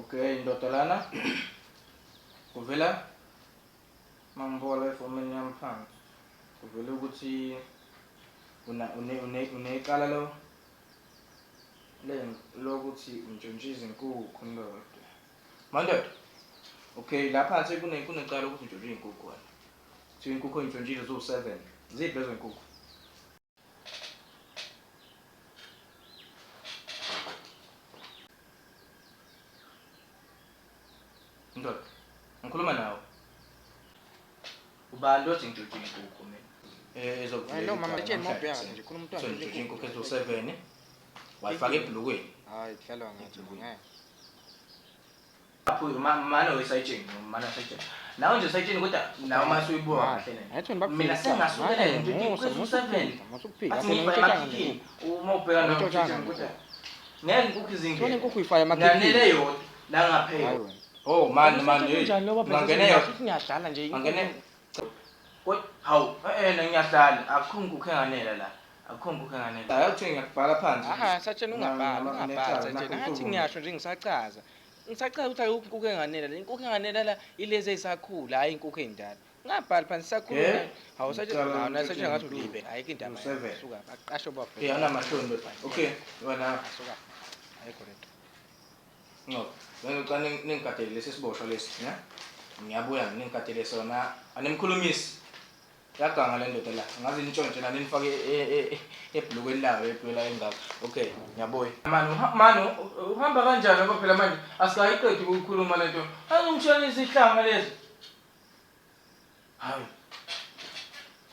Okay, ndoda lana kuvela mangibola efomini yami phansi kuvela ukuthi una une une unecala lo le lokuthi untshontshe izinkukhu ndoda. Mandoda. Okay, la phansi kune kunecala lokuthi untshontshe izinkukhu wena. Kuthiwa inkukhu oyintshontshile ziwu-7. Ziphi lezo nkukhu? Ndoda, ngikhuluma nawe. Ubani othi ngintshontshe inkukhu mina? Eh, ezokuvulela Hayi, no, mama, icala tsheni namhlanje mawubheka ekuseni. nje, khuluma umntwana Kuthiwa nje ngintshontshe inkukhu. inkukhu eziwu-7 wayifaka ebhlukweni. Hayi kudlalwa ngathi ngeke. Lapho mane wesayitsheni mane wesayitsheni. Nawe nje usayitsheni kodwa nawe uma usuyibuka kahle Hayi le. thina bakufika. Mina sengasukela nje Musa, nje musa 7. ukuphika, musa ukuphika. Athi Phela ngiyifake ngintshontsha emakhikhini uma ubheka nawe Ngintshontsha ngintshontsha kodwa ngeke inkukhu izingene. Sona inkukhu uyifaka emakhikhini. Nganele yodwa la ngaphela. Hayi wena. Oh man man hey. Kanjani loba phela Ngangene yodwa. ngiyadlala nje. Angene Kodwa hawu eh eh ngiyahlala akukho inkukhu enganela la. Akukho inkukhu enganela. Hayi uthi ngiyakubhala phansi. Aha, satshena ungabhali, ungabhali satshena. Ngathi ngiyasho nje ngisachaza. Ngisachaza ukuthi ayikho inkukhu enganela la. Inkukhu enganela la ilezi ezisakhula, hhayi inkukhu ey'ndala. Ungabhali phansi sakhula. Eh? Hawu satshena, Ngicela hawu nawe satshena ngathi ukuthi ulibe. Ayikho indaba. U-seven. Suka, baqashe bafethu. Eh awunamahloni ndoda. Okay wena Suka. Ayikho lento. Ngcobo, wena ucela ningigadele lesi siboshwa lesi, ne? Ngiyabuya ningigadele sona. Animkhulumisi. Yaganga le ndoda la. Ngaze nintshontshe la ninifake ebhlukweni layo ebhlukweni layo engaka. Okay, ngiyabuya. Mani mani uhamba kanjani ngoba phela manje asikayiqedi ukukhuluma lento. Azongishayela isihlanga lesi. Hayi.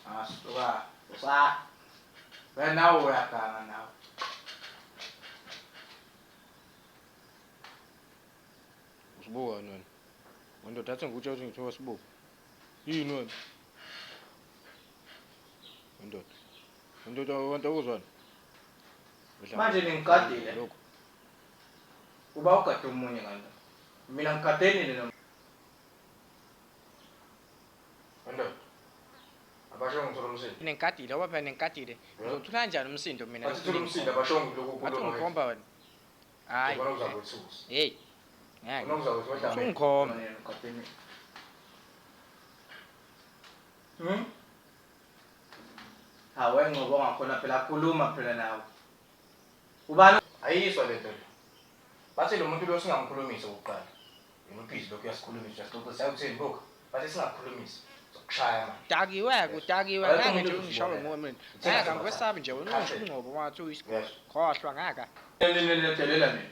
Asuka. Usa. Wena nawe uyaganga nawe. Usibuka wena. Wendoda athi ngikutshela ukuthi ngithiwa sibuka. Yini wena? Wendoda. Wendoda wento ukuzwana. Manje ningigadile. Lokho. Uba ugade omunye kanti. Mina ngigadeni nina. Wendoda. Abasho ngithola umsindo. Nengigadile ngoba phela nengigadile. Ngizothola kanjani umsindo mina? Bathi thola umsindo abasho lokhu Athi ukhuluma. ungikhomba wena. Hayi. Ubona uzakwethusa. Hey. Ngeke. Ubona uzakwethusa. Usungikhomba. Ngigadeni. Hmm? Hawu engcobo ngakhona phela khuluma phela nawe. Ubani ayiswa lento le. Bathi lo muntu lo singamkhulumisi okokuqala. Yena ubhizi lokhu uyasikhulumisa uyasixoxisa utheni buka. Bathi singakukhulumisi. Sokushaya manje. Udakiwe-ke udakiwe Ayikho ngeke umuntu nje ungishawe ozosibona. nguwe mina. Uthenga Ngeke sona angikwesabi nje wena Kahle. ungisho ungcobo wathi uyisikhohlwa Yes. Khohlwa ngaka. Niyadelela mina.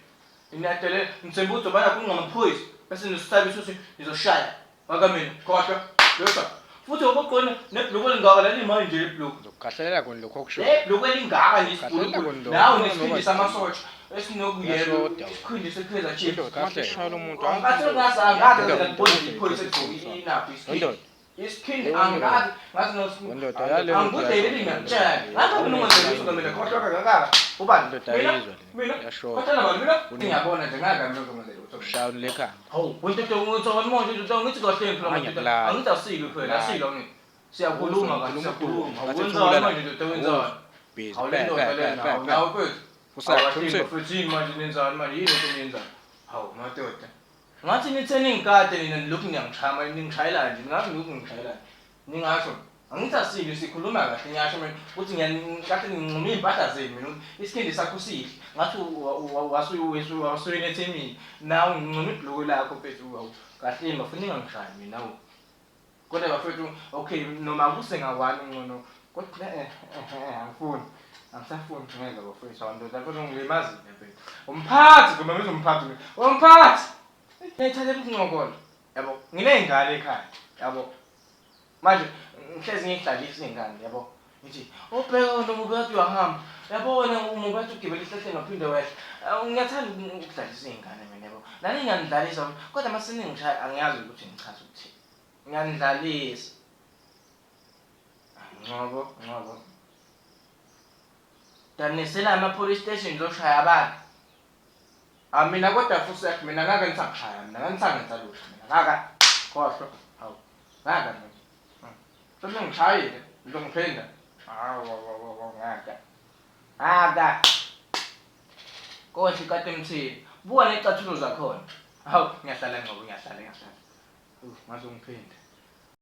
Niyadelela. Ngithemba ukuthi ubana kungamaphoyisa bese nisisabisa ukuthi nizoshaya. Ngaka mina khohlwa. Yosha. Futhi okokuqina nebhuluku elingaka leli manje nje lebhuluku. Ngizokukahlelela kona lokho okushoyo. Le bhuluku elingaka nje Kahle isibhuluku. kona lokho. Nawe Noma nesikhindi samasosha esinokuyelo. Uyashoda wena. Isikhindi se-Kaizer Chiefs. Indoda kahle shaya lo muntu. Ngathi ngasangathi Indoda. ngibona iphoyisa eligqoke inapho isikhindi. Indoda. Isikhindi angazi ngathi nosi Wendoda yale angikudeleli ngiyakutshela. Ngathi mina ungenzela ukuthi mina khohlwa kangaka. Ubani? Indoda Mina? ayizwa le. Mina? Iyashoda. Khohlwa bani mina? Ngiyabona nje ngaka mina ungenzela ukuthi Shaya lekhanda. Hawu, wena nto ngithi manje nje ngithi kahle phela manje. Angiyakulala. Angithi asilo phela, asilo ngithi. Siyakhuluma kahle, siyakhuluma. Ngathi Wenzani thula la. manje ndoda wenzani? Busy. Hawu le ndoda lena, hawu nawe mfethu. Usaphi Hawu, umsindo? mfethu yini manje nenzani manje yini into eniyenzayo? Hawu madoda. Ngathi nithe ningikade nina nilokhu niyangishaya manje ningishayela nje, ningathi nilokhu ngishayela nje. Ningasho angithi asilo sikhuluma kahle ngiyasho mina ukuthi ngiyakade ngincuma iy'mpahla zenu mina ukuthi isikhindi sakho sihle ngathi wasuyenethe mina nawe ngincuma ibhuluku lakho mfethu hawu kahle bafuna ningangishayi mina wu kodwa bafethu okay noma kusengakwani ngcono kodwa eh eh angifuni angisafuni ngeke bafethu awundoda mfethu ngilimazile mfethu umphathi ngoba ngizomphathi mina umphathi ngiyayithathela ukuncokola yabo nginey'ngane ekhaya yabo manje ngihlezi ngiyidlalisa iy'ngane yabo ngithi ubheka wena umubi wathi uyahamba yabo wena umubi wathi ugibela esihlahleni waphinde wehla ngiyathanda ukudlalisa iy'ngane mina yabo nani ngiyanidlalisa kodwa uma seningishaya angiyazi ukuthi ngichaze ukuthini ngiyanidlalisa Ngcobo, Ngcobo. Danisela ama-police station ngizoshaya abantu. Ah mina kodwa futhi mina ngake ngisakushaya mina ngake ngisangenza lutho mina ngaka khohlwa hawu ngaka mina. Sengingishayile ngizongiphinda. Hawu hawu ngaka. Ngaka. Kohle kade emthini. Buka necathulo zakhona. Hawu, ngiyahlala Ngcobo, ngiyahlala, ngiyahlala. Ngaze ungiphinda.